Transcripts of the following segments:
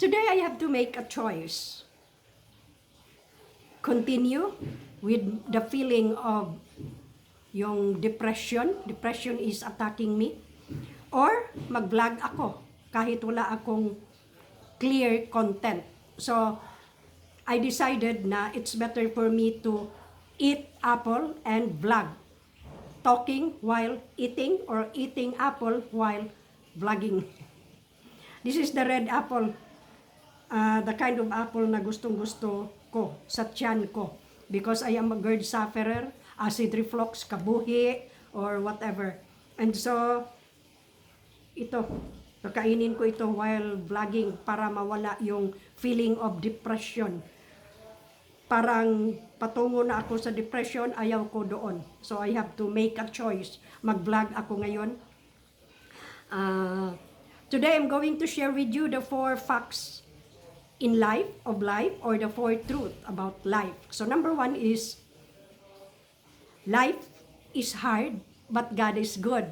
Today I have to make a choice. Continue with the feeling of yung depression. Depression is attacking me. Or mag-vlog ako kahit wala akong clear content. So, I decided na it's better for me to eat apple and vlog. Talking while eating or eating apple while vlogging. This is the red apple. The kind of apple na gustong-gusto ko sa tiyan ko. Because I am a GERD sufferer, acid reflux, kabuhi, or whatever. And so, ito, kakainin ko ito while vlogging para mawala yung feeling of depression. Parang patungo na ako sa depression, ayaw ko doon. So I have to make a choice. Mag-vlog ako ngayon. Today I'm going to share with you the 4 facts in life, or the 4 truths about life. So number 1 is, life is hard, but God is good.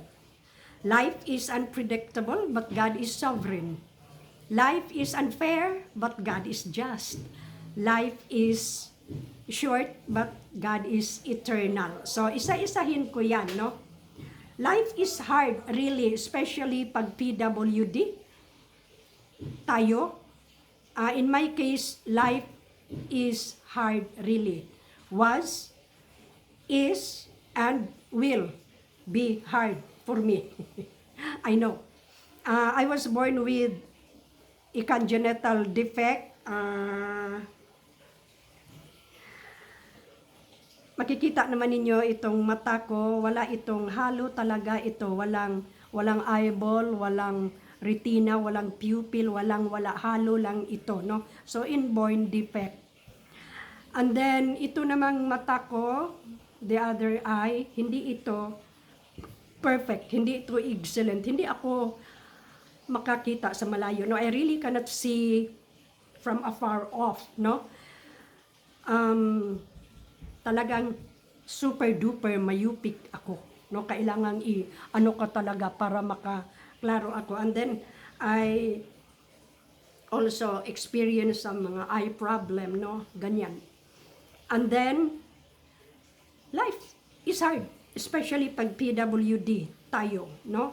Life is unpredictable, but God is sovereign. Life is unfair, but God is just. Life is short, but God is eternal. So, isa-isahin ko yan, no? Life is hard, really, especially pag PWD tayo. In my case, life is hard, really. Was, is, and will be hard for me. I know. I was born with a congenital defect. Makikita naman ninyo itong mata ko, wala itong halo talaga ito, walang eyeball, walang retina, walang pupil, wala halo lang ito, no? So inborn defect. And then ito namang mata ko, the other eye, hindi ito perfect, hindi ito excellent, hindi ako makakita sa malayo, no? I really cannot see from afar off, no? Talagang super duper mayupik ako, no? Kailangan ano ka talaga para makaklaro ako. And then I also experience some mga eye problem, no? Ganyan. And then life is hard, especially pag PWD tayo, no?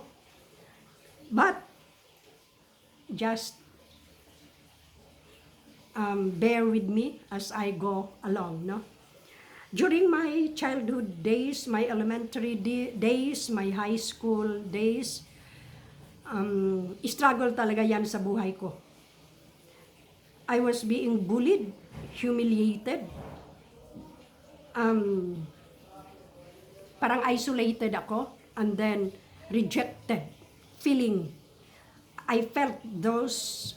But just bear with me as I go along, no? During my childhood days, my elementary days, my high school days, struggle talaga yan sa buhay ko. I was being bullied, humiliated, parang isolated ako, and then rejected, I felt those,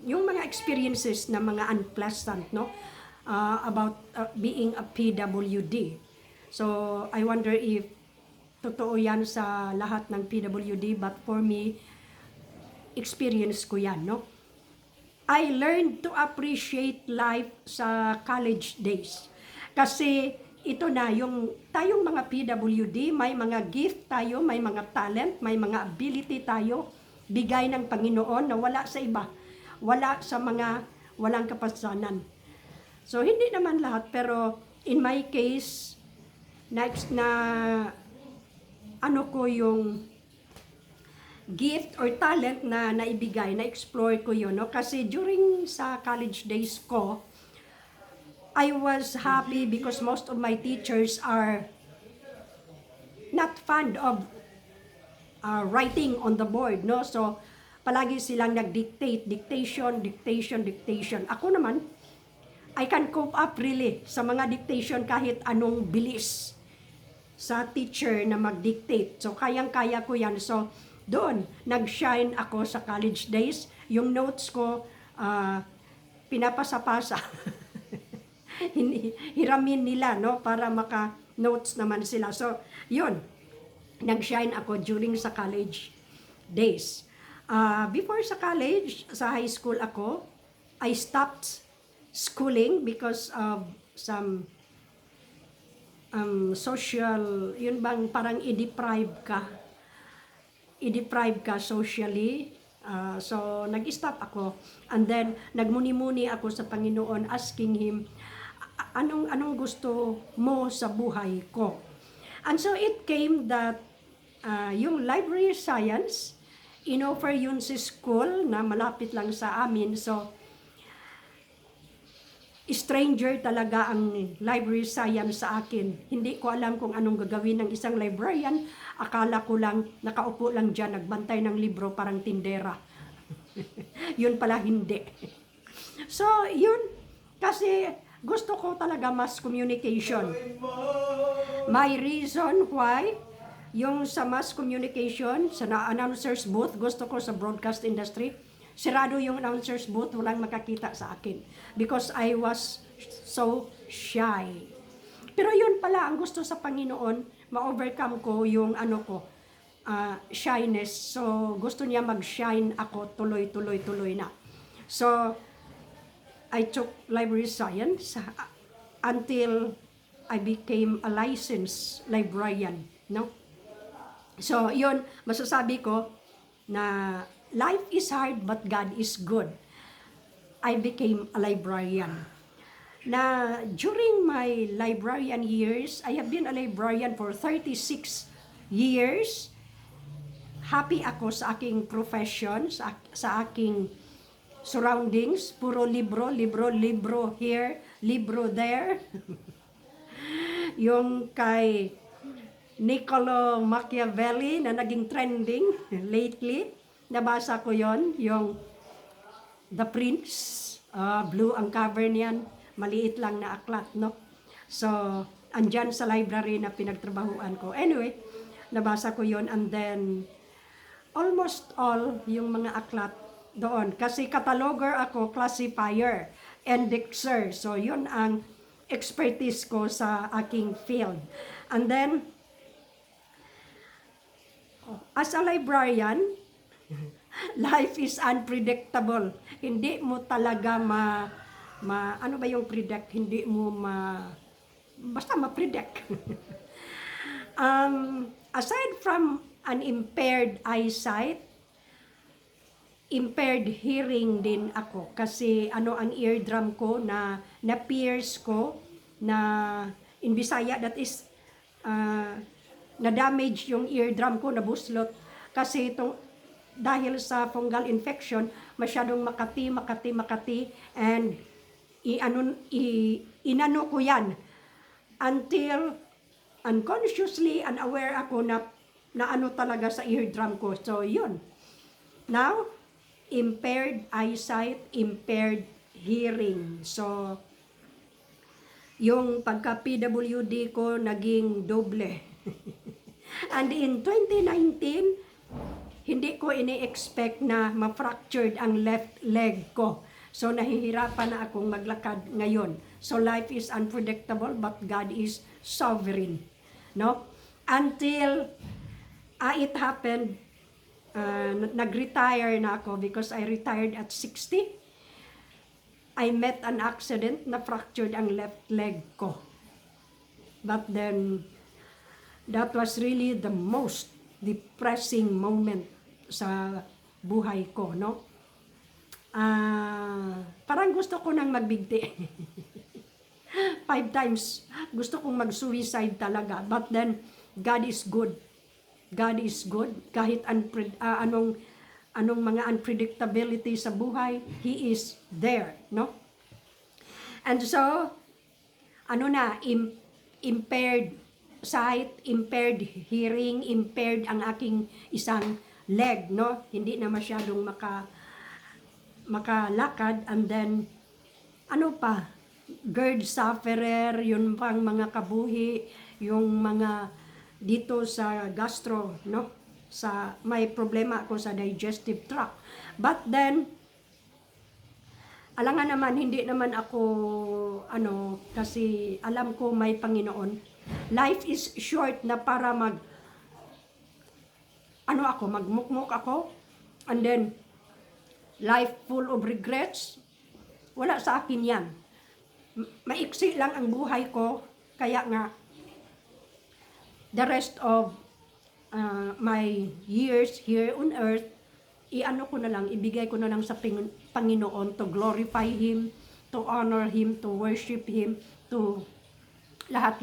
yung mga experiences na mga unpleasant, no? About being a PWD. So, I wonder if totoo yan sa lahat ng PWD, but for me, experience ko yan, no? I learned to appreciate life sa college days. Kasi ito na, yung tayong mga PWD, may mga gift tayo, may mga talent, may mga ability tayo, bigay ng Panginoon na wala sa iba, wala sa mga walang kapasanan. So, hindi naman lahat, pero in my case, na ano ko yung gift or talent na naibigay, na-explore ko yun, no? Kasi during sa college days ko, I was happy because most of my teachers are not fond of writing on the board, no? So, palagi silang nag-dictate, dictation. Ako naman, I can cope up really sa mga dictation kahit anong bilis sa teacher na mag-dictate. So, kayang-kaya ko yan. So, doon, nag-shine ako sa college days. Yung notes ko, pinapasa-pasa. Hiramin nila, no? Para maka-notes naman sila. So, yun. Nag-shine ako during sa college days. Before sa college, sa high school ako, I stopped schooling because of some social, yun bang parang i-deprive ka socially, So, nag-stop ako. And then, nagmuni-muni ako sa Panginoon asking Him, anong gusto mo sa buhay ko? And so, it came that yung library science, in-offer yun sa school na malapit lang sa amin. So, stranger talaga ang library science sa akin. Hindi ko alam kung anong gagawin ng isang librarian. Akala ko lang, nakaupo lang dyan, nagbantay ng libro, parang tindera. Yun pala hindi. So, yun. Kasi gusto ko talaga mass communication. My reason why, yung sa mass communication, sa announcer's booth, gusto ko sa broadcast industry, sirado yung announcer's booth, walang makakita sa akin. Because I was so shy. Pero yun pala, ang gusto sa Panginoon, ma-overcome ko yung shyness. So, gusto niya mag-shine ako tuloy na. So, I took library science until I became a licensed librarian. No? So, yun, masasabi ko na life is hard, but God is good. I became a librarian. Na during my librarian years, I have been a librarian for 36 years. Happy ako sa aking profession, sa aking surroundings. Puro libro here, libro there. Yung kay Niccolo Machiavelli na naging trending lately. Nabasa ko yon, yung The Prince, blue ang cover niyan, maliit lang na aklat, no? So, andyan sa library na pinagtrabahuan ko. Anyway, nabasa ko yon, and then, almost all yung mga aklat doon. Kasi cataloger ako, classifier, indexer. So, yun ang expertise ko sa aking field. And then, as a librarian, life is unpredictable. Hindi mo talaga ano ba yung predict? Hindi mo basta ma-predict. Aside from an impaired eyesight, impaired hearing din ako. Kasi ang eardrum ko na-pierce ko, in Bisaya, that is, na-damage yung eardrum ko, nabuslot. Kasi dahil sa fungal infection, masyadong makati, and inano ko yan until unconsciously unaware ako na ano talaga sa eardrum ko. So, yun. Now, impaired eyesight, impaired hearing. So, yung pagka-PWD ko naging doble. And in 2019, hindi ko ini-expect na ma-fractured ang left leg ko. So, nahihirapan na akong maglakad ngayon. So, life is unpredictable, but God is sovereign. No? Until it happened, nag-retire na ako because I retired at 60. I met an accident na fractured ang left leg ko. But then, that was really the most depressing moment sa buhay ko, no? Parang gusto ko nang magbigti. 5 times gusto kong mag-suicide talaga. But then, God is good. God is good. Kahit anong mga unpredictability sa buhay, He is there, no? And so, impaired sight, impaired hearing, impaired ang aking isang leg, no? Hindi na masyadong makalakad, and then, GERD sufferer, yun pang mga kabuhi, yung mga dito sa gastro, no? May problema ako sa digestive tract. But then, alangan naman, hindi naman ako, kasi alam ko may Panginoon. Life is short na para magmukmuk ako, and then, life full of regrets, wala sa akin yan. Maiksi lang ang buhay ko, kaya nga, the rest of my years here on earth, iano ko na lang, ibigay ko na lang sa Panginoon to glorify Him, to honor Him, to worship Him, to lahat.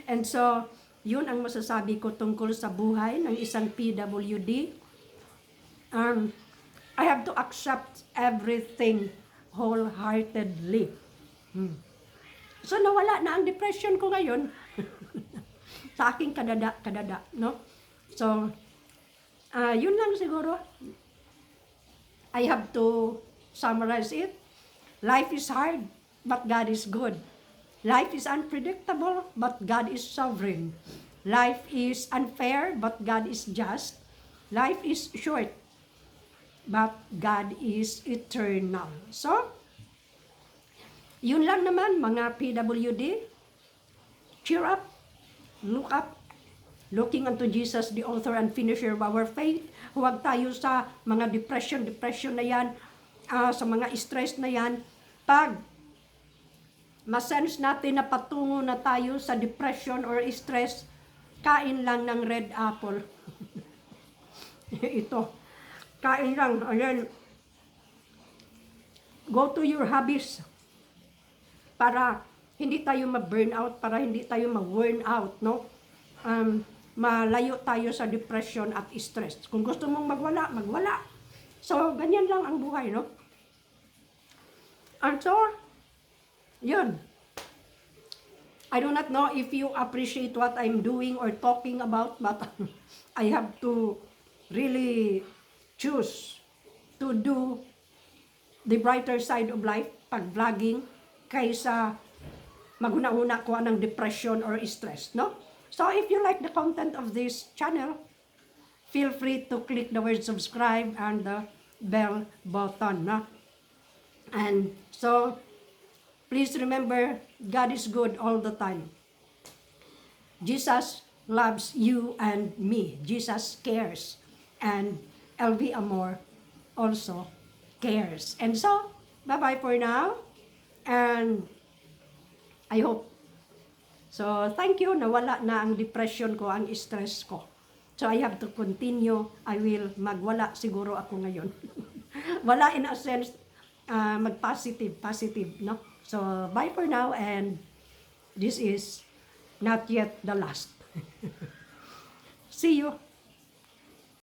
And so, yun ang masasabi ko tungkol sa buhay ng isang PWD. I have to accept everything wholeheartedly. So, nawala na ang depression ko ngayon sa aking kadada, no? So, yun lang siguro. I have to summarize it. Life is hard, but God is good. Life is unpredictable, but God is sovereign. Life is unfair, but God is just. Life is short, but God is eternal. So, yun lang naman mga PWD. Cheer up, look up, looking unto Jesus, the author and finisher of our faith. Huwag tayo sa mga depression na yan, sa mga stress na yan. Pag masense natin na patungo na tayo sa depression or stress, kain lang ng red apple. Ito, kain lang. Ayan. Go to your hobbies para hindi tayo ma-burn out, para hindi tayo ma-worn out, no? Malayo tayo sa depression at stress. Kung gusto mong magwala, magwala. So, ganyan lang ang buhay, no? And so, yun. I do not know if you appreciate what I'm doing or talking about, but I have to really choose to do the brighter side of life pag vlogging kaysa maghuna-huna ko ng depression or stress, no? So if you like the content of this channel, feel free to click the word subscribe and the bell button, no? And so, please remember, God is good all the time. Jesus loves you and me. Jesus cares. And LV Amor also cares. And so, bye-bye for now. And I hope. So, thank you. Nawala na ang depression ko, ang stress ko. So, I have to continue. I will magwala siguro ako ngayon. Wala in a sense, positive, no? So, bye for now, and this is not yet the last. See you.